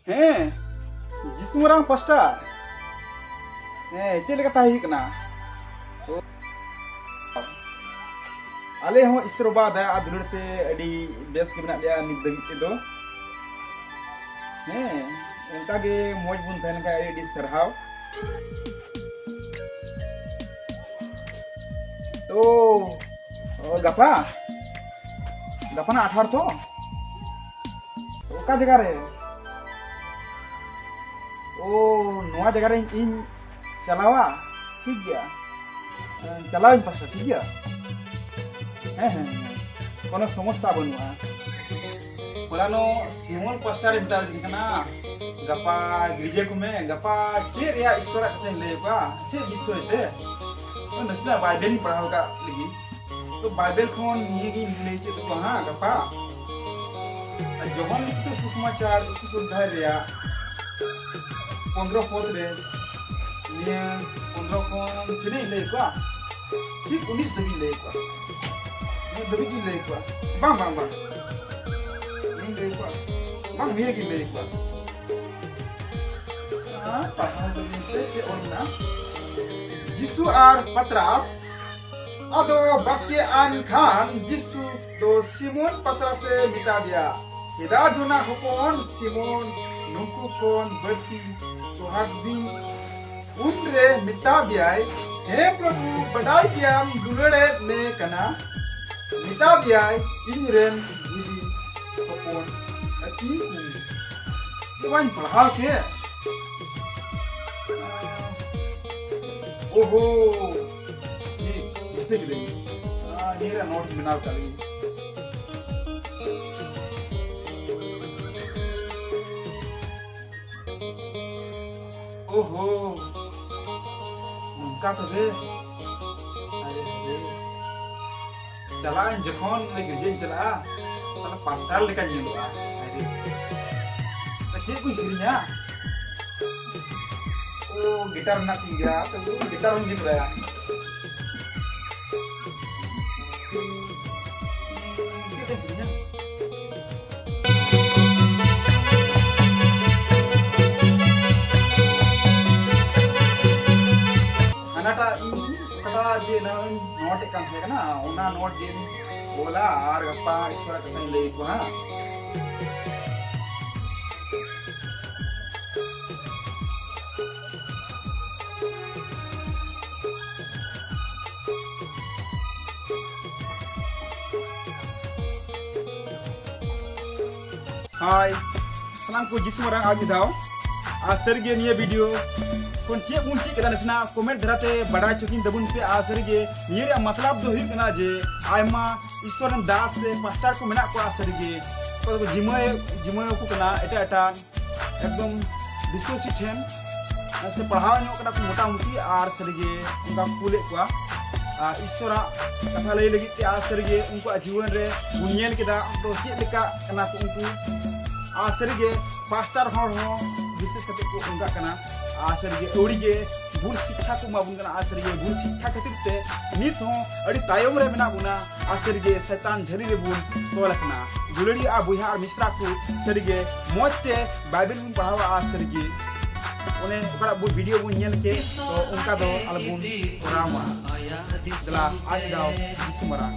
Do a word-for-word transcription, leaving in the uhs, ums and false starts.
ᱦᱮᱸ, ᱡᱤᱥᱩ ᱢᱟᱨᱟᱝ ᱯᱟᱥᱴᱟᱨ᱾ ᱦᱮᱸ, ᱪᱮᱫ ᱞᱮᱠᱟ ᱛᱟᱦᱮᱸ ᱦᱩᱭᱩᱜ ᱠᱟᱱᱟ? ᱟᱞᱮ ᱦᱚᱸ ᱤᱥᱚᱨ ᱵᱟ ᱫᱟᱭᱟ ᱟᱨ ᱫᱩᱞᱟᱹᱲ ᱛᱮ ᱟᱹᱰᱤ ᱵᱮᱥ ᱜᱮ ᱢᱮᱱᱟᱜ ᱞᱮᱭᱟ ᱱᱤᱛ ᱫᱷᱟᱹᱵᱤᱡ ᱛᱮᱫᱚ᱾ ᱦᱮᱸ, ᱚᱱᱠᱟ ᱜᱮ ᱢᱚᱡᱽ ᱵᱚᱱ ᱛᱟᱦᱮᱸ ᱞᱮᱱ ᱠᱷᱟᱱ ᱟᱹᱰᱤ ᱟᱹᱰᱤ ᱥᱟᱨᱦᱟᱣ᱾ ᱛᱚ, ᱚ, ᱜᱟᱯᱟ? ᱜᱟᱯᱟ ᱱᱟᱜ ᱟᱴᱷᱟᱨ ᱛᱚ? ᱚᱠᱟ ᱡᱟᱭᱜᱟ ᱨᱮ? ᱳ, ᱱᱚᱣᱟ ᱡᱟᱭᱜᱟ ᱨᱮ ᱤᱧ ᱪᱟᱞᱟᱣᱟ? ᱴᱷᱤᱠ ᱜᱮᱭᱟ᱾ ᱮᱸ, ᱪᱟᱞᱟᱣ ᱟᱹᱧ ᱯᱟᱥᱮ, ᱴᱷᱤᱠ ᱜᱮᱭᱟ? ᱦᱮᱸ, ᱦᱮᱸ, ᱦᱮᱸ᱾ ᱠᱳᱱᱳ ᱥᱚᱢᱚᱥᱥᱟ ᱵᱟᱹᱱᱩᱜᱼᱟ᱾ ᱦᱚᱞᱟᱱᱚᱜ ᱥᱤᱢᱚᱱ ᱯᱟᱥᱴᱟᱨᱮ ᱢᱮᱛᱟᱫᱤᱧ ᱠᱟᱱᱟ, "ᱜᱟᱯᱟ ᱜᱤᱨᱡᱟᱹ ᱠᱚ ᱢᱮ, ᱜᱟᱯᱟ ᱪᱮᱫ ᱨᱮᱭᱟᱜ ᱤᱥᱚᱨᱟᱜ ᱠᱟᱛᱷᱟᱧ ᱞᱟᱹᱭ ᱟᱠᱚᱣᱟ, ᱪᱮᱫ ᱵᱤᱥᱚᱭ ᱛᱮ?" ᱛᱚ ᱱᱟᱥᱮᱱᱟᱜ ᱵᱟᱭᱵᱮᱞ ᱤᱧ ᱯᱟᱲᱦᱟᱣ ᱟᱠᱟᱫ ᱞᱟᱹᱜᱤᱫ᱾ ᱛᱚ ᱵᱟᱭᱵᱮᱞ ᱠᱷᱚᱱ ᱱᱤᱭᱟᱹ ᱜᱤᱧ ᱞᱟᱹᱭ ᱪᱮᱫ ᱟᱠᱚᱣᱟ ᱦᱟᱸᱜ ᱜᱟᱯᱟ᱾ ᱟᱨ ᱡᱚᱦᱚᱱ ᱞᱤᱠᱷᱤᱛ ᱥᱩᱥᱚᱢᱟᱪᱟᱨ ᱮᱠᱩᱥ ᱚᱫᱷᱭᱟᱭ ᱨᱮᱭᱟᱜ ᱯᱚᱱᱫᱽᱨᱚ ᱯᱚᱫ ᱨᱮ, ᱱᱤᱭᱟᱹ ᱯᱚᱱᱫᱽᱨᱚ ᱠᱷᱚᱱ ᱛᱤᱱᱟᱹᱜ ᱤᱧ ᱞᱟᱹᱭ ᱟᱠᱚᱣᱟ? ᱴᱷᱤᱠ ᱩᱱᱤᱥ ᱫᱷᱟᱹᱵᱤᱡ ᱤᱧ ᱞᱟᱹᱭ ᱟᱠᱚᱣᱟ᱾ ᱩᱱᱤᱥ ᱫᱷᱟᱹᱵᱤᱡ ᱜᱤᱧ ᱞᱟᱹᱭ ᱟᱠᱚᱣᱟ᱾ ᱵᱟᱝ, ᱵᱟᱝ, ᱵᱟᱝ᱾ ᱤᱧ ᱞᱟᱹᱭ ᱟᱠᱚᱣᱟ᱾ ᱵᱟᱝ, ᱱᱤᱭᱟᱹ ᱜᱤᱧ ᱞᱟᱹᱭ ᱟᱠᱚᱣᱟ᱾ ᱟᱨ ᱯᱟᱲᱦᱟᱣ ᱛᱟᱵᱚᱱ ᱥᱮ ᱪᱮᱫ ᱚᱞ ᱢᱮᱱᱟᱜᱼᱟ? ᱡᱤᱥᱩ ᱟᱨ ᱯᱟᱛᱨᱟᱥ᱾ ᱟᱫᱚ ᱵᱟᱥᱠᱮ ᱟᱱ ᱠᱷᱟᱱ ᱡᱤᱥᱩ ᱫᱚ ᱥᱤᱢᱚᱱ ᱯᱟᱛᱨᱟᱥᱮ ᱢᱮᱛᱟ ᱫᱮᱭᱟ, "ᱦᱮᱫᱟ ᱡᱚᱱᱟ ᱦᱚᱯᱚᱱ ᱥᱤᱢᱚᱱ, ᱱᱩᱠᱩ ᱠᱷᱚᱱ ᱵᱟᱹᱲᱛᱤ ᱥᱚᱦᱟᱜᱽ ᱵᱤᱱ?" ᱩᱱᱨᱮ ᱢᱮᱛᱟ ᱫᱮᱭᱟᱭ, "ᱦᱮᱸ ᱯᱨᱚᱵᱷᱩ, ᱵᱟᱰᱟᱭ ᱜᱮᱭᱟᱢ ᱫᱩᱞᱟᱹᱲᱮᱫ ᱢᱮ ᱠᱟᱱᱟ᱾" ᱢᱮᱛᱟ ᱫᱮᱭᱟᱭ, "ᱤᱧ ᱨᱮᱱ ᱵᱷᱤᱰᱤ ᱦᱚᱯᱚᱱ ᱟᱹᱛᱤᱧ ᱠᱚᱢᱮ᱾" ᱫᱚ ᱵᱟᱹᱧ ᱯᱟᱲᱦᱟᱣ ᱠᱮᱫ᱾ ᱳᱦᱳ, ᱴᱷᱤᱠ, ᱫᱤᱥᱟᱹ ᱠᱤᱫᱟᱹᱧ᱾ ᱟᱨ ᱱᱤᱭᱟᱹ ᱨᱮᱭᱟᱜ ᱱᱳᱴ ᱵᱮᱱᱟᱣ ᱠᱟᱜ ᱞᱤᱧ᱾ ᱳᱦᱳ, ᱱᱚᱝᱠᱟ ᱛᱚᱵᱮ᱾ ᱟᱨᱮ ᱨᱮ᱾ ᱪᱟᱞᱟᱜ ᱟᱹᱧ ᱡᱚᱠᱷᱚᱱ, ᱚᱸᱰᱮ ᱜᱤᱨᱡᱟᱹᱧ ᱪᱟᱞᱟᱜᱼᱟ, ᱛᱟᱦᱞᱮ ᱯᱟᱥᱴᱟᱨ ᱞᱮᱠᱟᱧ ᱧᱮᱞᱚᱜᱼᱟ᱾ ᱟᱨᱮ᱾ ᱪᱮᱫ ᱠᱚᱧ ᱥᱮᱨᱮᱧᱟ? ᱳ, ᱜᱤᱴᱟᱨ ᱢᱮᱱᱟᱜ ᱛᱤᱧ ᱜᱮᱭᱟ, ᱛᱚᱵᱮ ᱜᱤᱴᱟᱨ ᱦᱚᱸᱧ ᱧᱮᱞ ᱵᱟᱲᱟᱭᱟ᱾ ᱪᱮᱫ ᱠᱚᱧ ᱥᱮᱨᱮᱧᱟ? ᱱᱳᱴ ᱜᱮᱧ ᱚᱞᱟ ᱟᱨ ᱜᱟᱯᱟ ᱤᱥᱚᱨᱟᱜ ᱠᱟᱛᱷᱟᱧ ᱞᱟᱹᱭ ᱟᱠᱚᱣᱟ ᱦᱟᱸᱜ᱾ ᱦᱟᱭ, ᱥᱟᱱᱟᱢ ᱠᱚ ᱡᱤᱥᱩ ᱢᱟᱨᱟᱝ ᱟᱨ ᱢᱤᱫ ᱫᱷᱟᱣ᱾ ᱟᱨ ᱥᱟᱹᱨᱤᱜᱮ ᱱᱤᱭᱟᱹ ᱵᱷᱤᱰᱤᱭᱳ ᱠᱷᱚᱱ ᱪᱮᱫ ᱵᱚᱱ ᱪᱮᱫ ᱠᱮᱫᱟ, ᱱᱟᱥᱮᱱᱟᱜ ᱠᱚᱢᱮᱱᱴ ᱫᱷᱟᱨᱟᱛᱮ ᱵᱟᱰᱟᱭ ᱦᱚᱪᱚ ᱠᱤᱧ ᱛᱟᱵᱚᱱ ᱯᱮ᱾ ᱟᱨ ᱥᱟᱹᱨᱤᱜᱮ ᱱᱤᱭᱟᱹ ᱨᱮᱭᱟᱜ ᱢᱚᱛᱞᱚᱵ ᱫᱚ ᱦᱩᱭᱩᱜ ᱠᱟᱱᱟ ᱡᱮ ᱟᱭᱢᱟ ᱤᱥᱥᱚᱨ ᱨᱮᱱ ᱫᱟᱥ ᱥᱮ ᱯᱟᱥᱴᱟᱨ ᱠᱚ ᱢᱮᱱᱟᱜ ᱠᱚᱣᱟ, ᱥᱟᱹᱨᱤᱜᱮ ᱚᱠᱚᱭ ᱫᱚᱠᱚ ᱡᱤᱢᱟᱹ ᱡᱤᱢᱟᱹ ᱟᱠᱚ ᱠᱟᱱᱟ ᱮᱴᱟᱜ ᱮᱴᱟᱜ ᱮᱠᱫᱚᱢ ᱵᱤᱥᱣᱟᱹᱥᱤ ᱴᱷᱮᱱ ᱥᱮ ᱯᱟᱲᱦᱟᱣ ᱧᱚᱜ ᱠᱟᱱᱟ ᱠᱚ ᱢᱚᱴᱟᱢᱩᱴᱤ, ᱟᱨ ᱥᱟᱹᱨᱤᱜᱮ ᱚᱱᱠᱟ ᱠᱚ ᱠᱩᱞᱮᱫ ᱠᱚᱣᱟ᱾ ᱟᱨ ᱤᱥᱥᱚᱨᱟᱜ ᱠᱟᱛᱷᱟ ᱞᱟᱹᱭ ᱞᱟᱹᱜᱤᱫ ᱛᱮ, ᱟᱨ ᱥᱟᱹᱨᱤᱜᱮ ᱩᱱᱠᱩᱣᱟᱜ ᱡᱤᱵᱚᱱ ᱨᱮ ᱵᱚᱱ ᱧᱮᱞ ᱠᱮᱫᱟ ᱛᱚ ᱪᱮᱫ ᱞᱮᱠᱟ ᱠᱟᱱᱟ ᱠᱚ ᱩᱱᱠᱩ᱾ ᱟᱨ ᱥᱟᱹᱨᱤᱜᱮ ᱯᱟᱥᱴᱟᱨ ᱦᱚᱲ ᱦᱚᱸ ᱵᱤᱥᱮᱥ ᱠᱟᱛᱮ ᱠᱚ ᱚᱱᱠᱟᱜ ᱠᱟᱱᱟ᱾ ᱟᱨ ᱥᱟᱹᱨᱤᱜᱮ ᱟᱹᱣᱲᱤ ᱜᱮ ᱵᱷᱩᱞ ᱥᱤᱠᱠᱷᱟ ᱠᱚ ᱮᱢᱟ ᱵᱚᱱ ᱠᱟᱱᱟ᱾ ᱟᱨ ᱥᱟᱹᱨᱤᱜᱮ ᱵᱷᱩᱞ ᱥᱤᱠᱠᱷᱟ ᱠᱷᱟᱹᱛᱤᱨ ᱛᱮ ᱱᱤᱛ ᱦᱚᱸ ᱟᱹᱰᱤ ᱛᱟᱭᱚᱢ ᱨᱮ ᱢᱮᱱᱟᱜ ᱵᱚᱱᱟ᱾ ᱟᱨ ᱥᱟᱹᱨᱤᱜᱮ ᱥᱟᱭᱛᱟᱱ ᱡᱷᱟᱹᱞᱤ ᱨᱮᱵᱚᱱ ᱛᱚᱞ ᱟᱠᱟᱱᱟ᱾ ᱫᱩᱞᱟᱹᱲᱤᱭᱟᱹ ᱟᱨ ᱵᱚᱭᱦᱟ ᱟᱨ ᱢᱤᱥᱨᱟ ᱠᱚ, ᱥᱟᱹᱨᱤᱜᱮ ᱢᱚᱡᱽ ᱛᱮ ᱵᱟᱭᱵᱮᱞ ᱵᱚᱱ ᱯᱟᱲᱦᱟᱣᱟ᱾ ᱟᱨ ᱥᱟᱹᱨᱤᱜᱮ ᱚᱱᱮ ᱚᱠᱟᱴᱟᱜ ᱵᱚ ᱵᱷᱤᱰᱤᱭᱳ ᱵᱚᱱ ᱧᱮᱞ ᱠᱮᱫ, ᱛᱚ ᱚᱱᱠᱟ ᱫᱚ ᱟᱞᱚᱵᱚᱱ ᱠᱚᱨᱟᱣ ᱢᱟ᱾ ᱫᱮᱞᱟ ᱟᱨ ᱢᱤᱫ ᱫᱷᱟᱣ ᱡᱤᱥᱩ ᱢᱟᱨᱟᱝ